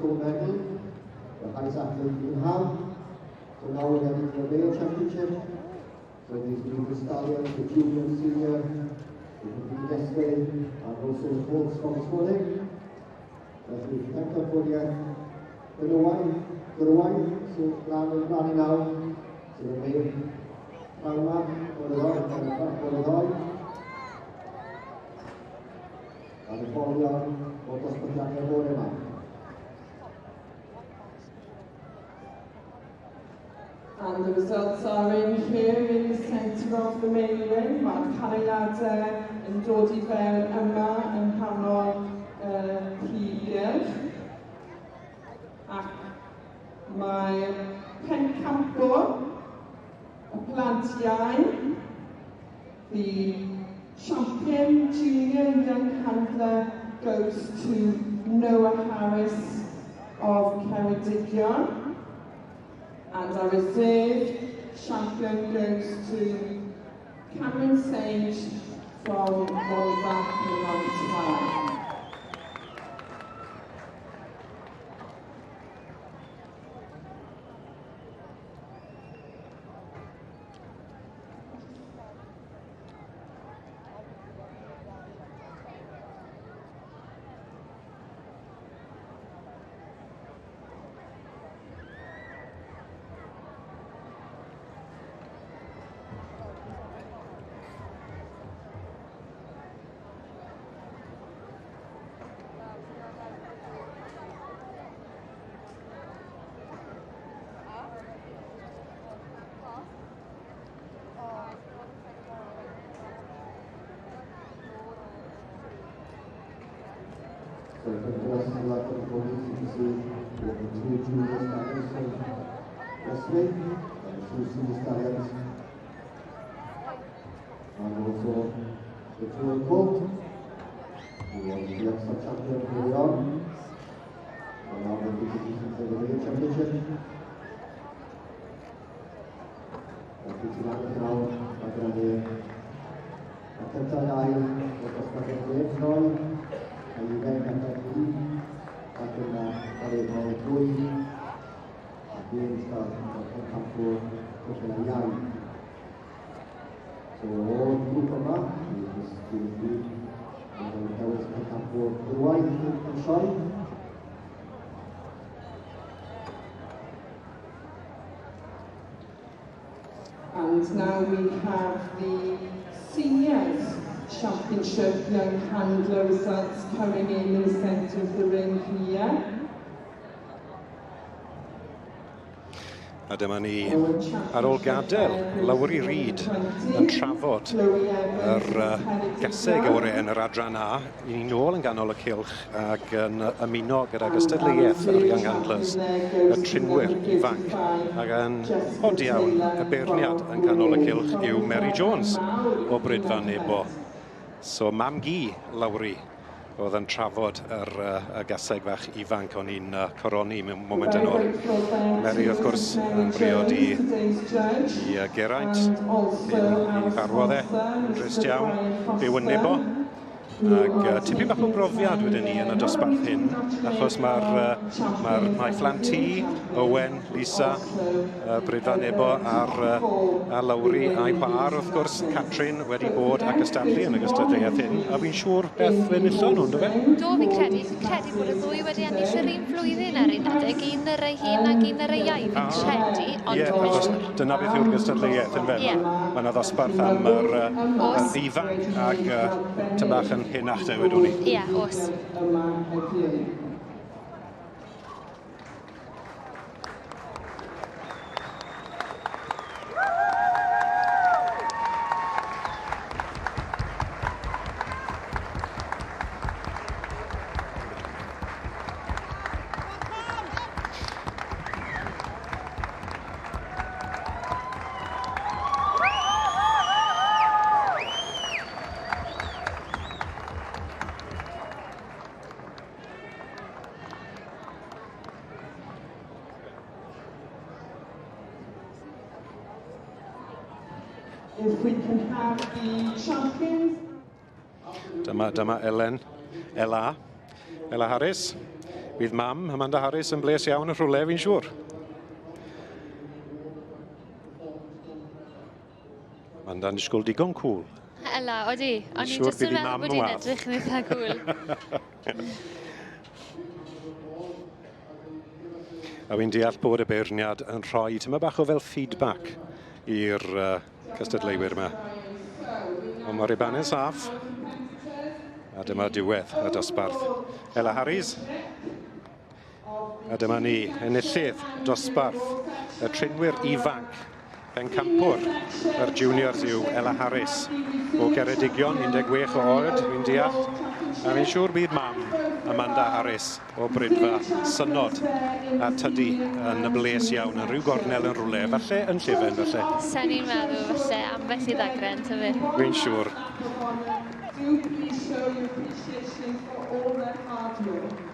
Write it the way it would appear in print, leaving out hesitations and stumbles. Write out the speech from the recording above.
gold medal, the highest accolade you can have. So now we're heading to the male championship. So these new stallions, the junior and senior, who competed yesterday and also the colts from this morning. Felly, pencampwriaeth benywaidd, gwrywaidd sy'n lan yn mlaen i nawr, sydd yn mynd pnawn yma, bore ddoe, bore ddoe. A'r etholion o'r dosbarthiadau bore yma. And the results are in here in the centre of the main ring. Mae'r canlyniadau yn dod i fewn yma yng nghanol y prif gylch. Ac mae'r pencampwr, y plant iau, the champion junior young handler goes to Noah Harris of Ceredigion. And our reserve champion goes to Cameron Sage from Rhondda Cynon Taf. So from the rest of the left of the podium, you can see we have the two junior stallions from yesterday, and the two senior stallions, and also the two colt, who was the youngster champion early on, and now they're competing for the World Championship. Felly ti'n agos nawr, mae gyda ni y cyntaf ail o'r dosbarth yn droi, a ifanc ac yn un, ac yna ar ei ôl dwy, ac un stad o'r pencampwr cwpl iau. So o'r grŵp yma, i ddysgu i gyd, yn dewis pencampwr gwrywaidd yn sioe. And now we have the seniors championship young handler results coming in the centre of the ring here. A dyma ni ar ôl gadael Lowri Reid yn trafod yr uh, gaseg o'r yn yr adran A. I ni nôl yn ganol y cylch ac yn ymuno gyda gystadleuaeth yr Young Handlers, y trinwyr ifanc. Ac yn od iawn, y beirniad yn canol y cylch yw Mary Jones o Brydfa Nebo. So mam gi Lowri oedd yn trafod yr, uh, y gaseg fach ifanc o'n i'n uh, coroni mewn moment yn ôl. Mary, wrth gwrs, yn briod i, i uh, Geraint, i farwodd e, yn drist iawn, byw yn Nebo. Ac uh, tipyn bach o brofiad wedyn ni yn y dosbarth hyn, achos mae'r uh, mae, mae phlant hi, Owen, Lisa, uh, Brydfa Nebo a'r, uh, a Lowri a'i chwaer, wrth gwrs, Catrin, wedi bod ac ystadlu yn y gystadleuaeth hyn, a fi'n siŵr beth fe enillon nhw, fe? Do, fi'n credu. Fi'n credu bod y ddwy wedi ennill yr un flwyddyn ar un adeg, un yr ei hun ac un yr ei iau, fi'n ah, credu, ond yeah, achos dyna beth yw'r gystadleuaeth yn fe. Yeah. Mae yna ddosbarth am yr, yr ifanc ac uh, tyn bach yn hynach de, wedwn ni. Ie, yeah, oes. If we can have the champions. Dyma, dyma Elen, Ela, Ela Harris. Bydd mam Amanda Harris yn bles iawn yn rhywle, fi'n siŵr. Amanda'n disgwyl digon cwl. Ela, odi. O'n i'n jyst yn meddwl bod hi'n edrych yn eitha cwl. A fi'n deall bod y beirniad yn rhoi tyma bach o fel feedback i'r uh, cystadleuwyr yma. Ond mae'r ribannau'n saff. A dyma diwedd y dosbarth. Ella Harries. A dyma ni, enillydd dosbarth y trinwyr ifanc, pencampwr yr juniors yw Ella Harris o Geredigion, 16 o oed, fi'n deall. A fi'n siŵr bydd mam Amanda Harris o Brydfa, synod a tydi yn y bles iawn, yn rhyw gornel yn rhywle, falle yn Llufen, falle. Sen i'n meddwl, falle, ambell i ddagren, tyfu. Fi'n siŵr. Do please show your appreciation for all their hard work.